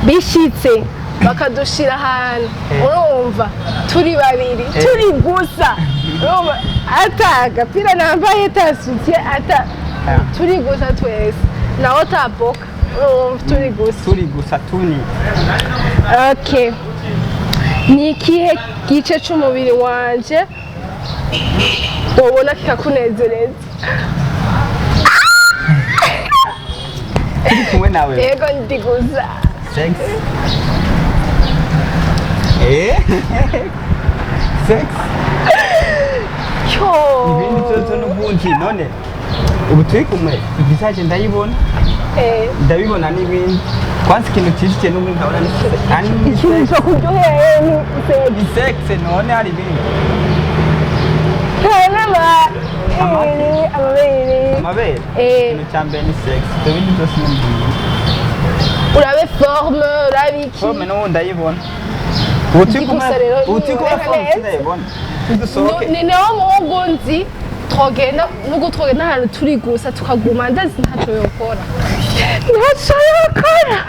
Bishitse bakadushira ahantu, urumva turi babiri, turi gusa, urumva ata agapira nambaye, ata soutien, ata turi gusa twese, nawe taboka, urumva turi gusa. Turi gusa tuni. Okay, ni ikihe gice c'umubiri wanje wobona kikakunezereza? Turi kumwe nawe? Yego, ndi gusa. Sex. Sex. Cyo. Ibindi byose n'ubundi, none ubu turi kumwe, visage ndayibona, ndabibona n'ibindi. Kwanza ikintu cyishikiye n'ubundi nkabona ni sex. Kandi ni Ikintu sex. cyo kuryohera ni sex? Ni sex, none hari ibindi? Amabere, amabere. Amabere? Eh. Ikintu cya mbere ni sex, ibyo bindi byose ni ibintu. Urabe forme, urabe iki. Forme n'ubu ndayibona. Ubu turi kumwe, Gusa rero ubu turi kumwe, ntiboneka forme neza. sindayibona. Dusohoke. Ni nawo muhungu nzi twogenda, nubwo twogenda ahantu turi gusa tukaguma, ndazi ntaco yokora, ntaco yokora.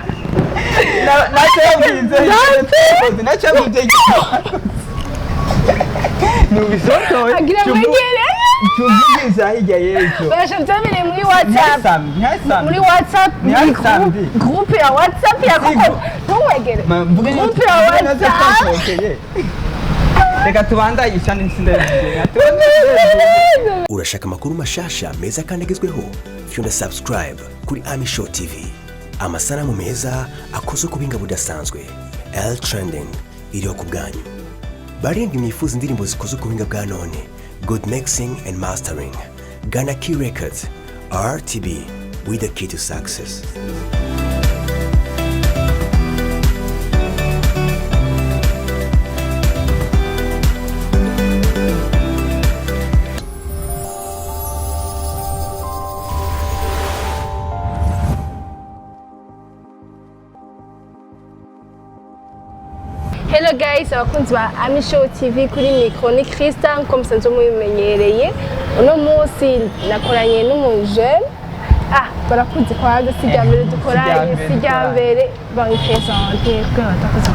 Nacyo yabwize, nacyo yabwize, nubisotoye. Agira mwegere. Tuvugiza hirya y'ejo. Basha vyabereye muri WhatsApp. Ntihasambi. Muri WhatsApp, muri Ntihasambi. groupe ya WhatsApp ya koko. Sigo. Ntumwegere. Groupe ya WhatsApp. Reka tubandanye cyane, sindabivuge. Urashaka amakuru mashasha meza kandi agezweho? Fyonda subscribe kuri Ami Show TV. Amasanamu meza akozwe ku buhinga budasanzwe, L Trending iriho ku bwanyu. Barindwi mwifuza indirimbo zikozwe ku buhinga bwa none, good mixing and mastering, Ghana Key Records, RTB with the key to success. Hello guys, abakunzi ba Ami Show TV, kuri micro ni Krista nkuko musanzwe mubimenyereye. Uno munsi nakoranye n'umujene, ah, barakuzi kwanza, si irya mbere dukoranye, si irya mbere. Bawipresente kugira batakuzi.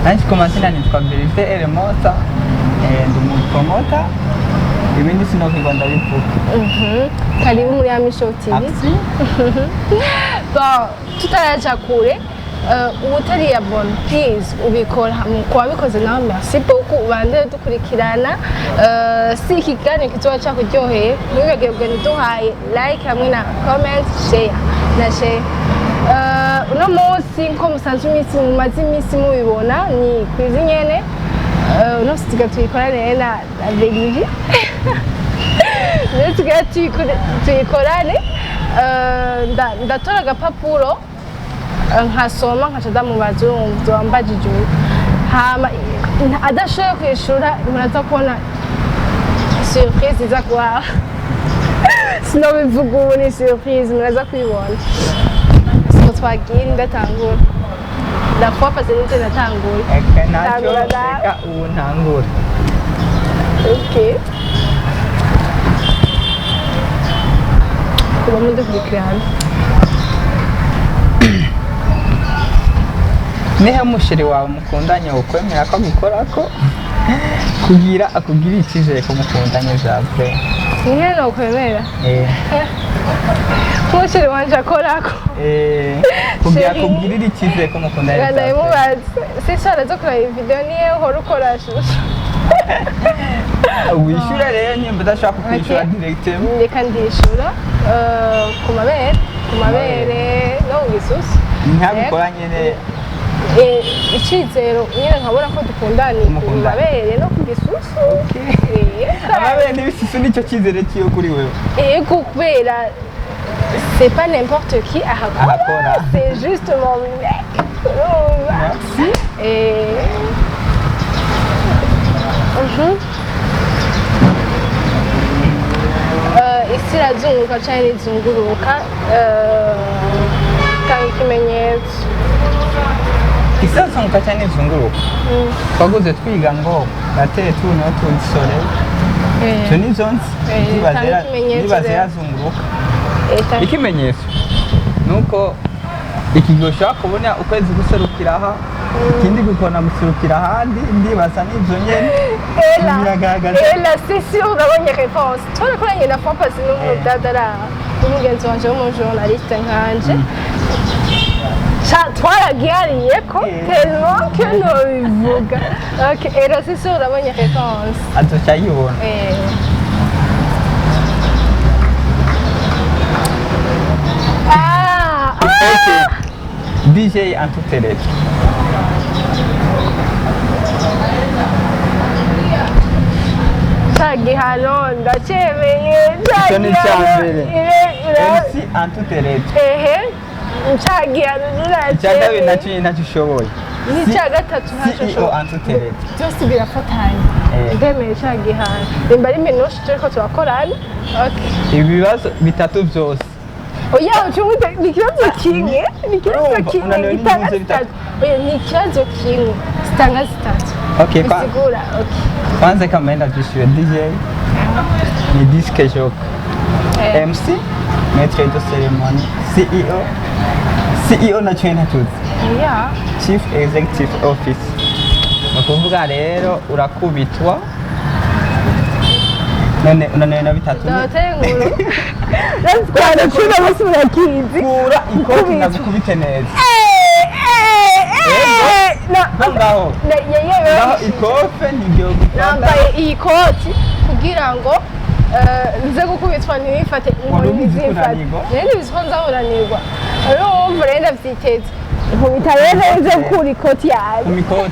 Nanjye ku mazina nitwa Berite Elemota, ndi umupromota, ibindi sinokwirwa ndabivuga. Karibu muri Ami Show TV. Merci. Bon, tutaraja kure, uba utari abonné, please ubikora. Ku wabikoze nawe, merci beaucoup, ubandanye dukurikirana. Si ikiganiro kizoba cakuryoheye, ntiwibagire kugenda uduhaye like hamwe na comment, share na share. Uno munsi nko musanzwe iminsi mumaze iminsi mubibona ni kwizi nyene. Uno munsi tugira tuyikorane na Belivi, rero tugira tuyikorane. Ndatora agapapuro, nkasoma, nkaca ndamubaza, urumva wambajije ubu, hama adashoboye kwishura, muraza kubona surprise iza kuhaba. Sinobivuga ubu, ni surprise, muraza kuyibona. So twagiye, ndatangura, la fois passée nije natanguye. Eka ntacyo. Tangura nawe. Reka ubu ntangura. Okay, kuba mudukurikirana. Nihe umuchéri wawe mukundanye ukwemera ko agukora ko kugira akugirire icyizere ko mukundanye bya vrai? Nihe nokwemera umuchéri wanje akorako? Kugira Chéri. akugirire icyizere ko mukundanye bya vrai. Ndabimubaza sisora zo kuraba iyi video, niyo uhora ukora shusho. Wishyura rero nimba udashaka kwishyura Okay. direct. Reka ndishura, ku mabere, ku mabere no mu gisusu. Ntabikora nyine. Icizero nyine nkabona ko dukundana ku Mukundana. mabere no ku gisusu. Amabere n'ibisusu nicyo cyizere cyiwe kuri wewe? Yego, kubera c'est pas n'importe qui ahakora. Ahakora. C'est juste mon mec, urumva. Merci. Isi irazunguruka canke ntizunguruka? Tanga ikimenyetso. Isazunguka cyane izunguruka, twaguze twiga ngo la terre tourne autour du soleil. Icyo ni zo nzi. Tanga ikimenyetso Ndibaza rero. yazunguruka. Tanga- Ikimenyetso ni uko Iki gihe ushobora kubona ukwezi guserukira aha, ikindi kukabona guserukira ahandi. Ndibaza n'ibyo nyene. Ela, Biragaragaza. Ela, c'est sûr, urabonye réponse. Twarakoranye na Fopasi n'umudadara n'umugenzi wanje w'umujournaliste nkanje. Twaragihariyeko tellement que nobivuga. Ok, Ela, c'est sûr, urabonye réponse. Azoca ayibona. Ah, ah. Ok, DJ antuteretse. Ca gihano ndacemeye, ca Icyo ni icya gihano, mbere. MC antuteretse. Ehe, ca gihano. Icya kabiri ndacemeye. nacyo nyine ntacyo ushoboye. N'icya gatatu ntacyo CEO nshobora. antuteretse. Byose birafatanye. Ndemeye ca gihano nimba ari minushe turiko turakorana, okay. Ibibazo bitatu byose. Oya, ucumute, ni ikibazo kimwe, ni ikibazo Urumva, kimwe unaniwe gitanga n'ibibazo bitatu. zitatu. Oya, ni ikibazo kimwe zitanga zitatu. Okay, bisigura okay. Kwanza kama enda vyishyuye, DJ ni disc jockey, MC maître de cérémonie, CEO, CEO nacyo ntatuzi. Oya. Chief Executive Office. Ni ukuvuga rero urakubitwa none unaniwe na bitatu. Ndabateye inkuru natwara cumi bose murakizi. Kura ikoti. Gukubitwa. Ndagukubite neza. Na- Ngaho yewe. ngaho ikofe ntigiye gufata. Nambaye iyi koti kugira ngo nze gukubitwa ntibifate Wari inkoni. ubizi ko ntizimfate. unanirwa? Rero ntibizi ko nzaburanirwa. Rero wumva rero ndavyiteze, nkubita rero nze gukura ikoti Ku yanjye. mikoti,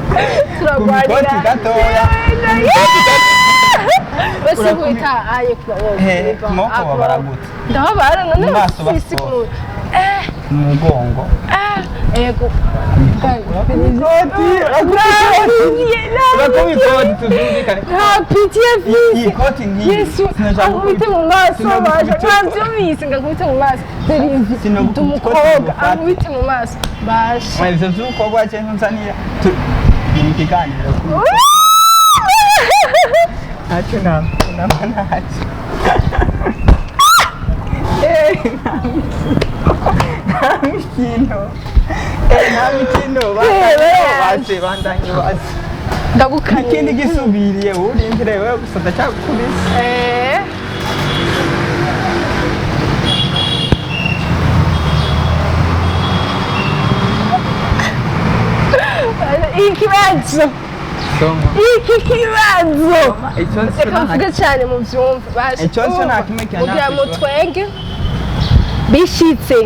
ku Turagwanira. mikoti gatoya. Bose nkubita aye ku maboko. Ku maboko babara gute? Ndababara none. Mu maso. Sisi Bafite. ku Mu mugongo. Ego. Ikoti, urakuba ikoti tubyumvikane. Nta pitié Iyi mfise. koti nk'iyi Yesu. sinashaka Ankubite gukubita. mu maso. Sinagukubita. Basha ntavyumvise ngo ankubite mu maso. Dore ivi. Ndi Sinagukubita umukobwa. ikoti. Ankubite mu maso basha. Mwa ivyo vy'umukobwa cyangwa nzanira ni ikiganiro ntacyo namba ntacyo. Nta mikino. Nta mikino. Bandanye base, bandanye base. Ndagukanye. Ikindi gisubiriye urindire wewe gusa, ndacyagukubise. Ikibazo. Soma. Iki kibazo. Icyo nzi Reka mvuge cyane mu byumva basha. Icyo nzi nta kimwe Kugira kiranakwishyura. mutwenge bishitse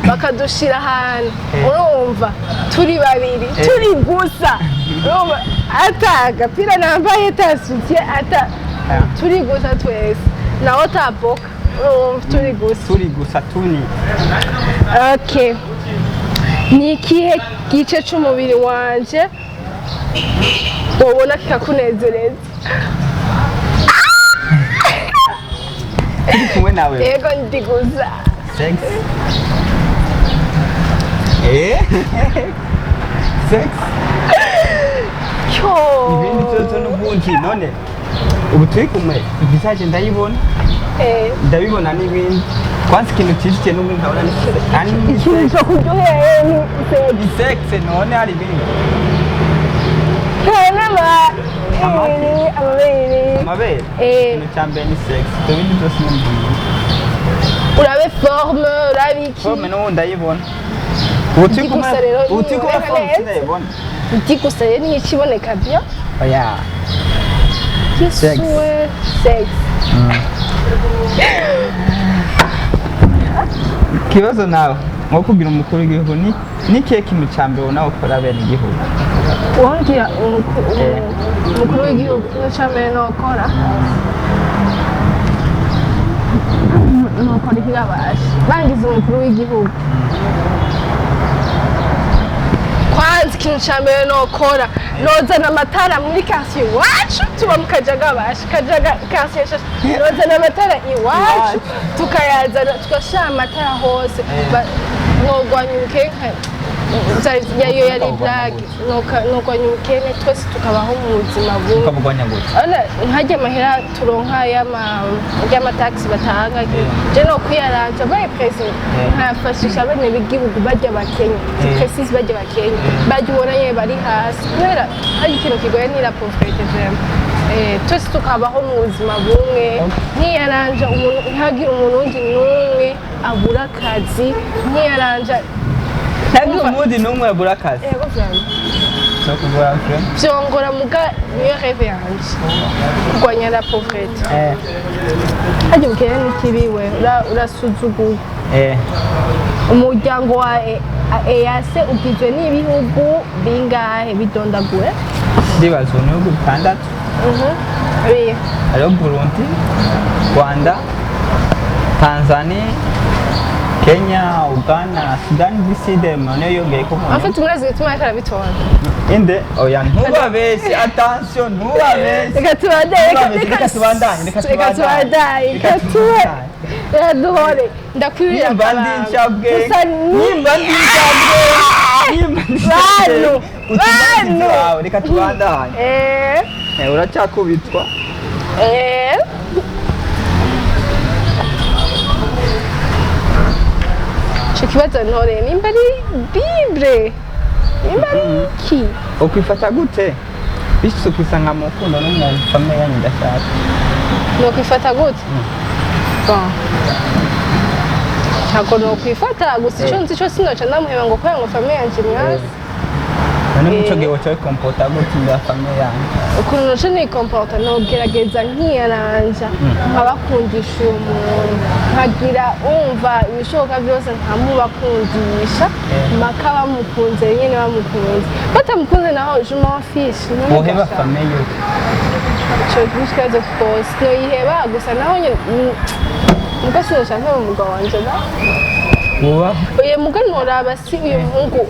bakadushira ahantu, urumva turi babiri, turi gusa, urumva ata agapira nambaye, atasutye, ata turi gusa twese, nawe utaboka, urumva turi gusa. Turi gusa tuni. Okay, ni ikihe gice c'umubiri wanje wobona kikakunezereza? Turi kumwe nawe. Yego, ndi gusa. Sex. Sex. Cyo. Ibindi byose n'ubundi none ubu turi kumwe, visage ndayibona, ndabibona n'ibindi. Kwanza ikintu cyishikiye n'ubundi nkabona ni sex. Kandi ni Ikintu sex. cyo kuryohera ni sex. Ni sex. None hari ibindi? Amabere, amabere. Amabere. Eh. Ikintu cya mbere ni sex, ibyo bindi byose ni ibintu. Urabe forme, urabe iki. Forme n'ubundi ndayibona ubu turi Ndi kumwe. gusa rero Ubu turi kumwe, ntiboneka forme neza. sindayibona. Ndi gusa rero niyo ikiboneka bien. Oya. Sex. Yesu we, sex. Ikibazo nawe nko kugira umukuru w'igihugu, ni ikihe kintu cya mbere ubona ukora bene igihugu? Wongera umukuru w'igihugu, ikintu cya mbere nokora, nokora ikirabasha bangize umukuru w'igihugu. Kwanza ikintu cya mbere nokora, nozana amatara muri quartier iwacu. Tuba mu Kajaga basha, Kajaga quartier nshasha. Nozana amatara iwacu, tukayazana, tugashyira amatara hose. Nogwanya ubukene. Yo yari blague. Nogwanya ubukene, twese tukabaho mu buzima bumwe. Ukabugwanya gute? Urabona nkajya amahera turonka y'amataxi batanga, je no kwiyaranja baye président, nkafashisha bene b'igihugu bajya bakenya, précise bajya bakenya, bajya ubona nyene bari hasi, kubera hari ikintu kigoye ni la pauvreté vraiment. Twese tukabaho mu buzima bumwe, nkiyaranja umuntu ntihagire umuntu wundi n'umwe abura akazi, nkiyaranja. Ntabwo umundi n'umwe yabura akazi. Yego, vraiment. So kugura vraiment. Vyongora, muga niyo rêve yanje, kurwanya la pauvreté. Harya ubukene ni kibi we, urasuzugurwa. Umuryango wa EAC ugizwe n'ibihugu bingahe? Bidondagure. Ndibaza ubu ibihugu bitandatu. Bihe? Hariho Burundi, Rwanda, Tanzania, Kenya, Uganda, Sudani du Sud niyo yongeye ko. En fait, murazi igituma ariko arabitora? Inde? Oya, ntubabeshye, attention, ntubabeshye. Reka tubandanye, reka. Ntubabeshye, reka tubandanye, reka Reka tubandanye. tubandanye, Reka reka tubandanye. reka duhore ndakwibira. Nimba ndi incabwe, Gusa nimba ndi incabwe, nimba ndi Bantu, incabwe, utubanze bantu. iwawe, reka tubandanye. Uracyakubitwa. Ico kibazo ntore nimba ari bible, nimba ari iki? Ukwifata gute bishitse ukisanga mu rukundo n'umuntu famille yanyu idashaka? Nokwifata gute? Bon, ntabwo nokwifata, gusa ico nzi co sinoca ndamuheba ngo kubera ngo famille yanje mwasi. None muco gihe woca wikompota gute imbere ya famille yanyu? Ukuntu noca nikomporta, nogerageza nkiyaranja, nkabakundisha uwo muntu, nkagira umva ibishoboka byose nkamubakundisha mpaka bamukunze nyene. Bamukunze, batamukunze naho je m'en fiche. Woheba famille ute? Ico n'ikibazo rwose. Noyiheba gusa naho nyene muga sinoca mpeba umugabo wanje na Wubaho. Oya, muga noraba si uyu muhungu,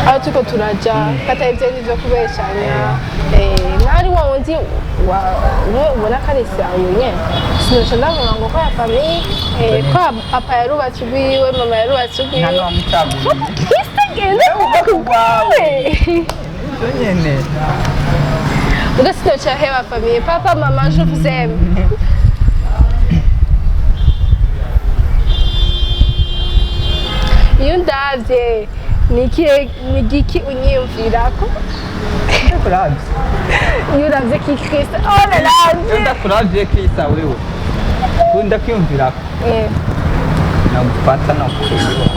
aho turiko turaja katari ivyo ngivyo kubeshanya. Ntari wa wundi umwe ubona ko ari sérieux nyene, sinoca ndavuga ngo ko ya famille, ko papa yarubatse urwiwe, mama yarubatse Nta urwiwe. n'uwamucaguriye. Kristo genda. Nawe wubaka urwawe. Ivyo nyene. Muga sinoca heba famille. Papa, mama, je vous aime. Iyo ndavye ni igiki unyiyumvirako? Ndakuravye. Iyo uravye ki, Kristo? Oh là là! Iyo ndakuravye Krista, wewe ndakwiyumvirako, nagufata nakukuyibona,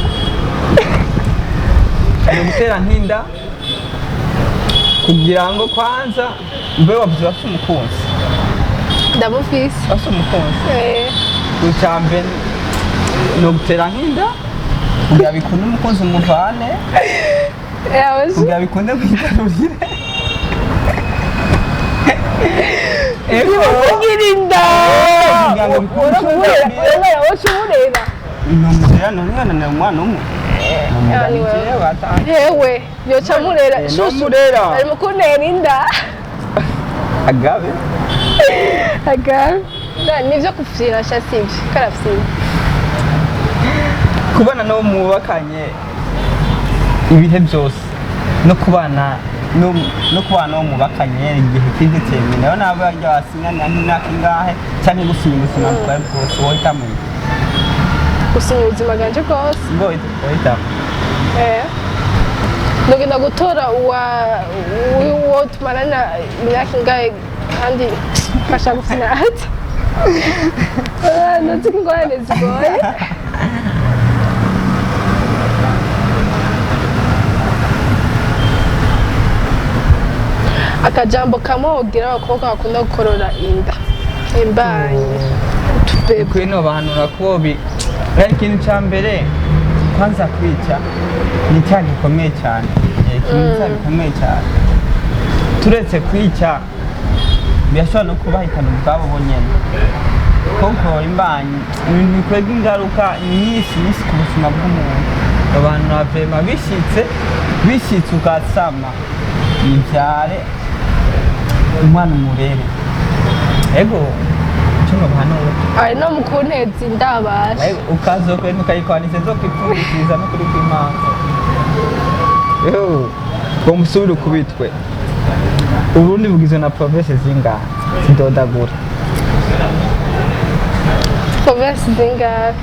nagutera nk'inda kugira ngo kwanza mbe wavuze bafite umukunzi? Ndamufise. Bafite umukunzi. Icambere ni ugutera nk'inda kugira bikunde umukunzi umuvane, Yaje. kugira bikunde kwigarurire. Ego. Kugira inda. Kugira ngo bikunde Uramurera. kwigarurire. Woca umurera. Nomurera none umwana, ni umwana umwe. Nomurera. Ni ni wewe. jewe atanje. Hewe, yoca amurera. Shushu. Nomurera. Ari mu kuntera inda. Agabe. Aga nivyo kufyira sha, sivyo karafyira. Kubana n'uwo mwubakanye ibihe byose no kubana n'uwo mwubakanye igihe kidetemi nayo nabo barya basinyana nk'imyaka ingahe cyangwa gusinya ubuzima bwawe bwose, wohitamo iki? Gusinya ubuzima bwanje bwose. Ubwo wohitamo? Ndagenda gutora uwo tumarana imyaka ingahe kandi mfasha gufyina ati ntuzi ko ingorane zigoye. Akajambo kamwe wobwira abakobwa bakunda gukorora inda imbanyi, utubebe? Kuri no bahanura ko bi ari ikintu cya mbere kwanza kwica ni icyaha gikomeye cyane. Ikintu cyaha gikomeye cyane, turetse kwica birashobora no kubahitana ubwabo bonyine, kuko imbanyi ibintu bikwega ingaruka nyinshi nyinshi ku buzima bw'umuntu. Abantu bavema bishyitse ugasama, bibyare umwana umurere. Ego, icyo kimwe noguhanura. Ari no mu kunteza indabasha. Ukazokwenda ukayikwanitse, nzokwipfundikiriza no kuri kw'Imana. Ngo musubire ukubitwe. Uburundi bugizwe na province zingahe? Zidodagura. Province zingahe?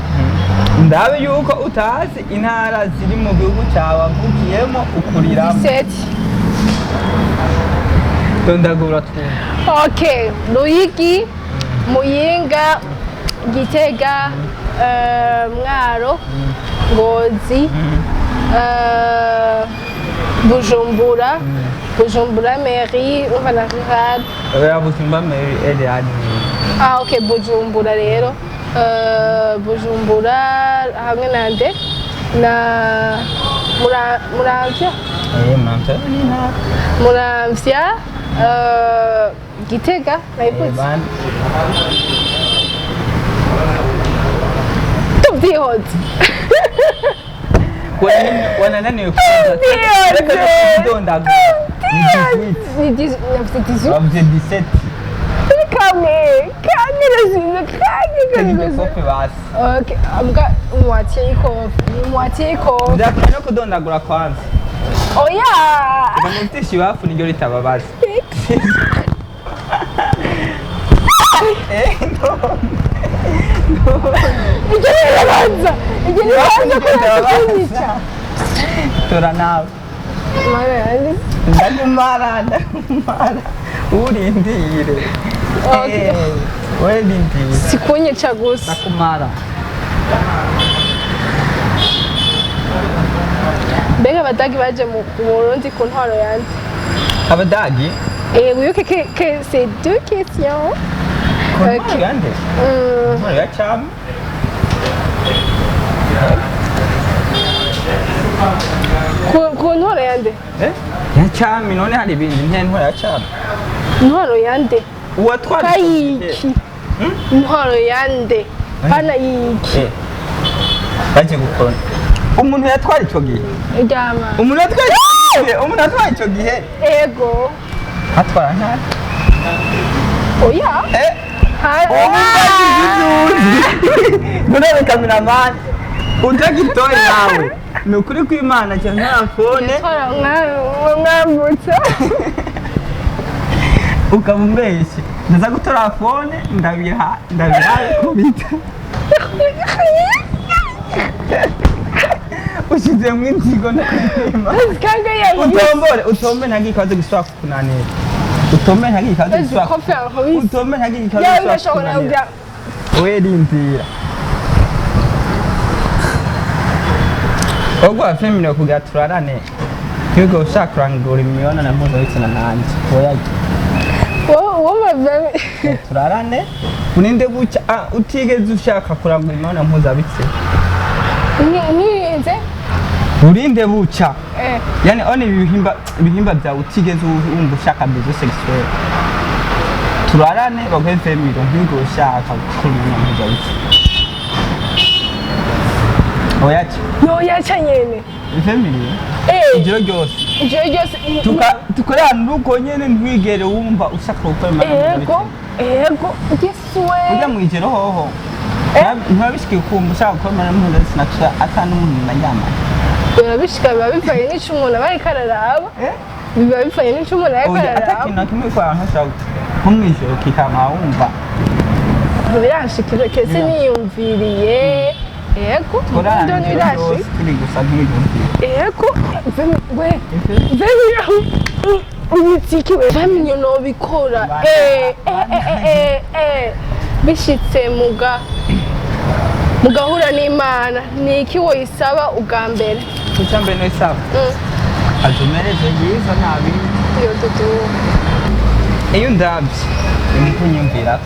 Ndabe yuko utazi intara ziri mu gihugu cyawe wavukiyemo, ukuriramo. 17. Dondagura twumve. Ok, Ruyigi, Muyinga, Gitega, Mwaro, Ngozi, Bujumbura, Bujumbura mairie, umva na rural. Oya, Bujumbura mairie eri. Ah ok, Bujumbura rero. Bujumbura hamwe na nde? Na Muramvya? Muramvya ni intara. Muramvya, Gitega, nayivuze. Bande. Tuvyihoze. Wanananiwe kubanza. Reka kudondagura. Ni 18. Ni 10, navuze 18. Bavuze 17. Kamwe, kamwe nazize, kamwe Tegeko kamwe. kope basi. Ok, mbwa moitié ikofi, ni moitié ikofi. Ndakwiye no kudondagura kwanza. Oya! Reka mutisha iwafu niryo ritababaza. No. Ibyo birabanza, ibyo birabanza ko nakunyica. Tora nawe. Mana yanjye. Ndagumara, ndagumara. Urindire. Okay. We rindire. Si kunyica gusa. Ndakumara. Mbega Abadagi baje mu Burundi ku ntwaro yande? Abadagi? Eh, wibuke que c'est deux questions. Ku ntwaro yande? Intwaro ya cami. Ku ntwaro yande? Eh? Ya cami, none hari ibindi? Ntiya ntwaro ya cami. Ntwaro yande? Uwatwara ico gihe. Kayiki. Intwaro yande? Pana yiki. Baje gukora. Umuntu yatwara ico gihe. Ryama. Umuntu yatwara ico gihe. Umuntu yatwara ico gihe. Ego. Atwara ntari. Oya. None kameramani utagitoye nawe, ni ukuri kw'Imana cyane nta phone. Yatwara mwambutsa. Ukaba umbeshye, ndaza gutora phone, ndabira ndabira kubita ushyizemo inzigo no kwima. Kanga yayi. Utombore, utombe, ntagire ikibazo gishobora kukunanira. Utombe, ntagire ikibazo gishobora. Kofe aho. Utombe, ntagire ikibazo Ya gishobora ndashobora kukunanira. kugira. We rindira. Ubwo wafemere kugira turarane, ntiwiga ushaka kurangura imibonano mpuzabitsina nanjye, oya. Wowe mavame. Turarane uninde guca utigeze ushaka kurangura imibonano mpuzabitsina. Nirinze. Urinde buca. Eh. Yani one ibihimba byawe utigeze wumva ushaka bisou sexuel, turarane baguhe 20 millions, ntiwige ushaka gukora imibonano mpuzabitsina, oya. Yo yaca nyene. 20 millions. Eh. Ijoro ryose. Ijoro ryose. Tukorana urugo nyene, ntiwigere wumva ushaka gukora imibonano Ego. mpuzabitsina. Ego. Yesu we. Ujya mu ijoro hoho ntibabishikiye ukumva ushaka gukora imibonano mpuzabitsina ata n'umuntu naryamanye? Birabishika, biba bivanye n'ico umuntu aba ariko araraba. Biba bivanye n'ico umuntu ariko Oya, ata araraba. kintu na kimwe ukora ntushobora nko mu ijoro ukikama wumva. Biranshikira kese niyumviriye. Ego. Tukorana Ndo ijoro ntibirashika. ryose turi gusa ntiyumvire. Ego. We. Vemiyo. Umuziki we. Vemiyo nobikora. Eh eh eh eh eh. Bishitse muga mugahura n'Imana, ni iki woyisaba ubwa mbere? Icya mbere n'isaba azumereze yiza nta bindi. Iyo dudu. Iyo ndabye ni kunyumvira.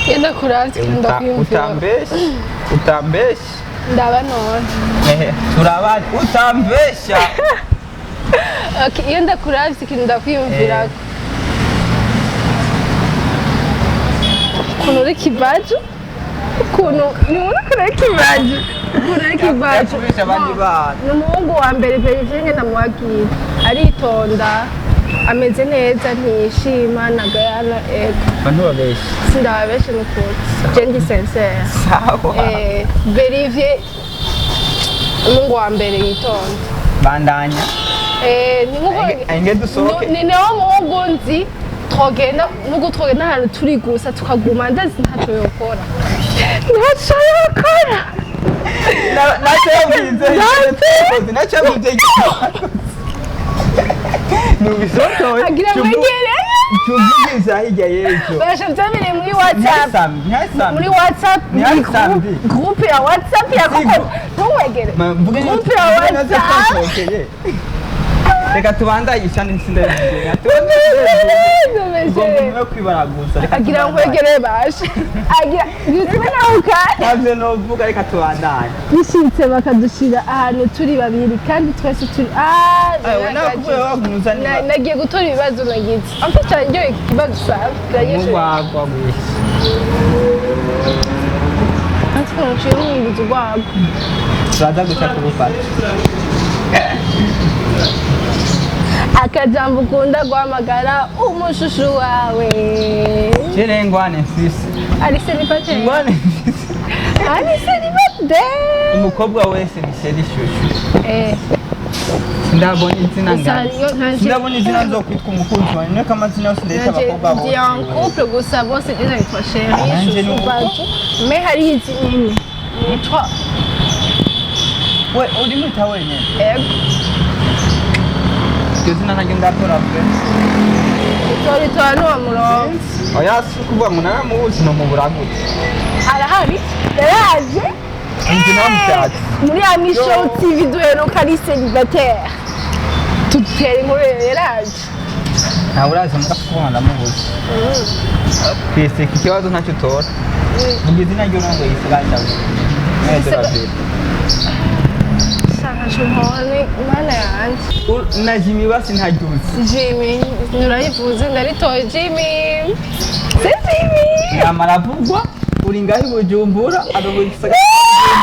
Iyo ndakuravye ndakwiyumvira. Utambeshye, utambeshye. Ndaba none. Ehe, turabana, utambeshya. Okay, iyo ndakuravye ikintu ndakwiyumvira, ukuntu uri kibaju, ukuntu ni ukuntu uri kibaju, ukuntu uri kibaju. Yakubise abandi bana. Ni umuhungu wa mbere Verivenge namwabwira aritonda. Ameze neza, ntiyishima nagayana, ego. Bantu babeshye. Sindababeshe n'ukuri, je ndi sincère. Sawa. Berivier, umuhungu wa mbere yitonda. Bandanya. Ni nkuko Inge dusohoke. Ni niwo muhungu nzi twogenda, nubwo twogenda ahantu turi gusa tukaguma, ndazi ntaco yokora, ntaco yokora. Nacyo yavuze, nacyo yavuze, nubisotoye. Agira mwegere. Tuvugiza hirya y'ejo. Basha vyabereye muri WhatsApp. Ntihasambi. Muri WhatsApp, muri Ntihasambi. groupe ya WhatsApp ya koko. Sigo. Ntumwegere. Groupe ya WhatsApp. Reka tubandanye cyane, sindabivuge. Ugomba no kwibaraguza, reka Agira tubandanye. nkwegere basha, agira bitume nawe ukari. Ntabyo novuga, reka tubandanye. Bishitse bakadushira ahantu turi babiri kandi twese turi ah. Ayo, nakubwiye wagunuza niba- Nagiye gutora ibibazo nagize amfite cyaryoye iki kibazo sawa kiraryoshye. Nk'urwagwa gusa. Natwe muciye mwinjiza urwagwa. Turaza guca kurufata. Akajambo ukunda guhamagara umushushu wawe? Jere ngwane mfise. Ari célibataire. Ngwane mfise. Ari célibataire. Umukobwa wese ni chéri, chouchou. Sindabona izina Gusa ngana. iyo ntaje- Sindabona izina nzokwitwa umukunzi wanjye, niko amazina yose ndahita Nanje abakobwa ndi en bose. couple, gusa bose déjà yitwa chéri, Nanje chouchou, ni uko. baju, mais hari izi nyine yitwa. We uri mwita wenyine? Ego. Iryo zina naryo ndatora pe. Itora, itora n'uwo murongo. Oya, si ukuvuga ngo naramubuze, nomubura gute? Arahari, yaraje. Inzu namushatse. Muri Ami Show Yo. TV duheruka ari célibataire, tutera inkuru, yaraje. Ntawe uraza muga kuvuga ngo ndamubuze. Kwese iki kibazo ntacyo utora. Vuga izina ry'urongo yisigaye. Mwese babiri. Shaka shumpone mana yanje. Na Jimmy basi ntaryuzi. Jimmy nurayivuze, ndaritoye Jimmy, c'est Jimmy. Yamara avugwa uri ngaho i Bujumbura, arongoye igisagara ca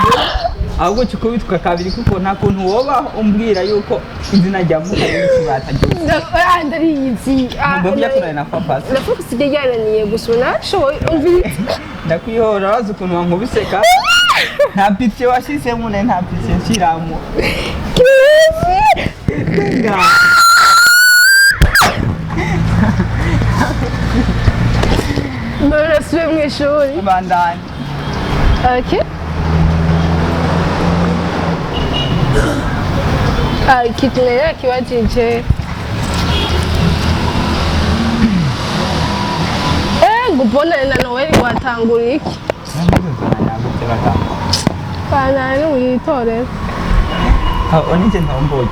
Bujumbura, ahubwo uca ukubitwa kabiri kuko nta kuntu woba umbwira yuko izina rya Mukayici bataryuzi. Ah, ndariyizi. Ah, Mbo byakuranye na Fapasi. Ndafuka usigaye yananiye gusa ubu nashoboye umviriza. Ndakwihora, urazi ukuntu wankubiseka, nta pitié washyizemo ne, nta pitié nshiramo. Kirezi. Nga. None nasubiye mu ishuri. Bandanye. Ok. Ah, ikintu nari nakibajije. Ngo bonane na Noel watangura iki? Banane witorera. Aho nije ntomboye,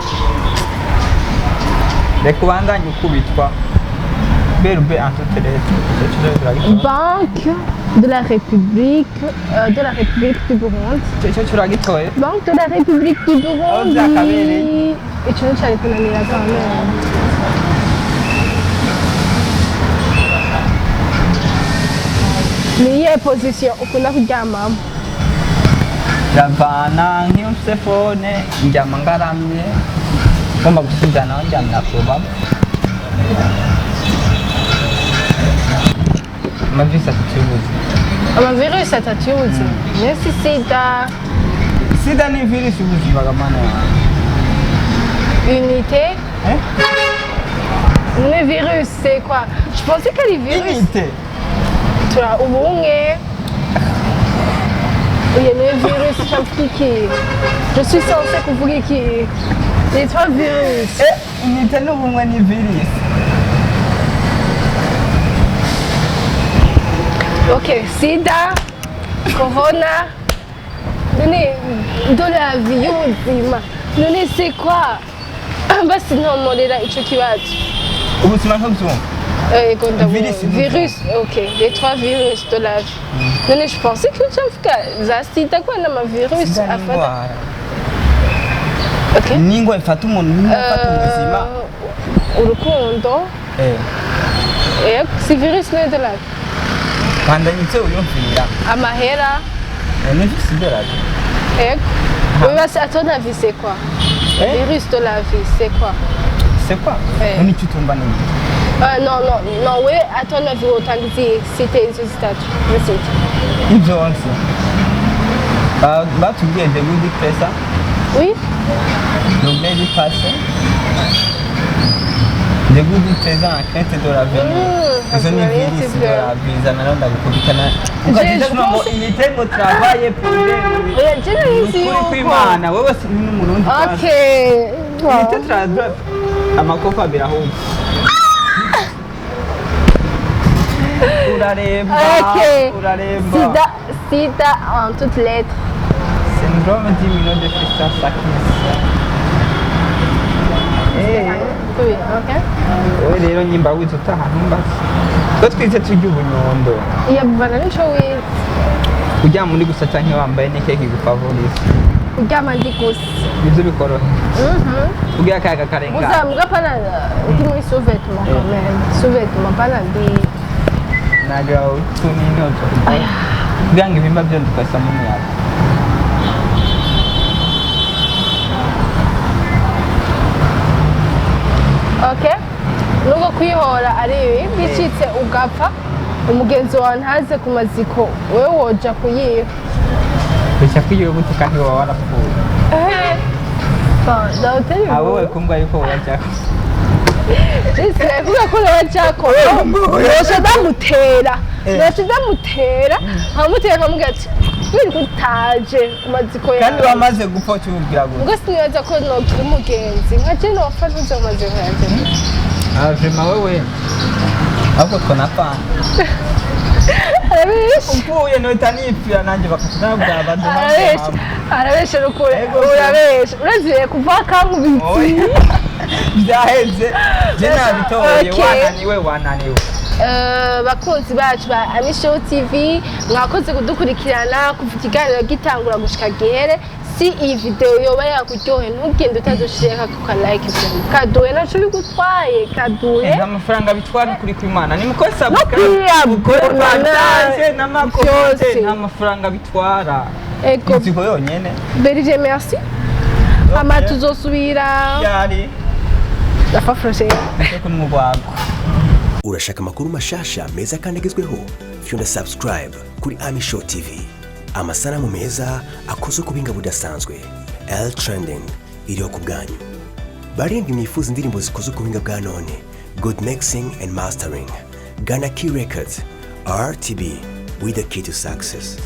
reka ubandanye ukubitwa berube antuterete. Banque de la République, de la République du Burundi. Icyo curagitoye. Banque de la République du Burundi. Vyakabereye. Ico nicari kunanira quand même. Ni iyihe position ukunda kuryamamo? Biravana, nk'iyo mfise phone ndyama ngaramye, ngomba gusinzira naho ndyamira ku rubavu. Amavirisi atatu y'ubuzima. Amavirusi atatu y'ubuzima. Nesi sida, Sida ni virusi y'ubuzima gamana yanjye. Unité. Eh? Le virus, c'est quoi? Je pensais que les virus, Unité. Tura ubumwe. Uyu ni virus cyangwa iki? Je suis censée kuvuga iki? Les trois virus. Eh, unité n'ubumwe ni virusi. Ok, sida, corona, none de la vie y'ubuzima. None c'est quoi? Basi ntomorera ico kibazo. Ubuzima ntubyumva. Yego, ndabona. Virus, Virus, ok. Les trois virus de la vie. None je pensais que ucavuga za sida ko n'amavirus Sida ni afata. indwara. Ok. Ni ingwara ifata umuntu, ni ifata ubuzima. Urukundo. Eh. Yego, si virus ne de la vie. Bandanya ivyo wiyumvira. Amahera. Ni virusi de la vie. Yego. Oui, bah, à ton avis, c'est quoi? Eh? Virus de la vie, c'est quoi? Sais pas. Eh. None icyo utumva ni iki? Ah, non, non, non, we à ton avis utanga izihe? Cite izo zitatu zisite. Ibyo nzi, batubwiye the good presa, Oui. l'oubli du passé, the good présent en crainte de l'avenir. Izo ni nzi virus de byo. la vie zana ndagukubitana Je ukagira ngo pense- unité ngo travailler pour Oya, je nari nzi ukuri yuko kw'Imana, wewe si n'Umurundi. Ok. Unité travail amakofa abiri ahubwo uraremba. Ok. Uraremba. Sida, sida en toutes lettres. Syndrome d'immunodéficience acquise. Eh. Oui, ok. Wowe rero nyimba wize utaha ntumbaze twe twize turya ubunyundo. Iya, bivana n'ico wize. Uryama uri gusa canke wambaye n'ikeki gufavoriza? Kuryama ndi gusa. Nivyo bikoroha kugira akayaga Gusa karengana. muga pana ndi muri sous-vêtement quand même. Sous-vêtement pana ndi. Nagira utunini utwo kugira ngo ibimba vyo tugasamo umuyaga. Ok. Nubwo kwihora ari ibi bicitse ugapfa, umugenzi wawe ntaze ku maziko, wewe woja kuyiba? Bica kwiyiwe gute kandi waba warapfuye? Bon, ndawutera Abo inkuru. kumva yuko wajako. Sinavuga ko nabacakora, noca ndamutera, noca ndamutera, nkamutera nkamubwira ati kubera ko utaje ku maziko Kandi yawe. wamaze gupfa ukimubwira gute? Ubwo sinibaza ko nogira umugenzi nka je nopfa ntuze mu maziko yanje. Ah, vraiment, wewe ahubwo twonapfana. Arabesha. Upfuye nohita nipfira nanjye bakatunabwira baduha. Arabesha, arabesha rukure. Ego. Urabesha, uraziye kuva kankubitsi. Byaheze, je nabitoye. Okay. Wananiwe, wananiwe. Bakunzi bacu ba Amishow TV, mwakoze kudukurikirana kuva ikiganiro gitangura gushika gihere. Si iyi video yoba yakuryohe, ntugende utadushireka ku ka like, kaduhe, naco bigutwaye, kaduhe. Nta mafaranga bitwara kuri kw'Imana, nimukore No subscribe, mukore kwiyabona. partage n'amakote. Byose. Nta mafaranga bitwara. Ego. Inzigo yonyene. Berije, merci, hama tuzosubira. Yari La fois prochaine. cyo kunmugwago. Urashaka amakuru mashasha meza kandi agezweho? Fyonda subscribe kuri Ami Show TV. Amasanamu meza akozwe ku buhinga budasanzwe. L Trending iriho ku bwanyu. Barindwi mwifuza indirimbo zikozwe ku buhinga bwa none, good mixing and mastering, gana Key Records, RTB with the key to success.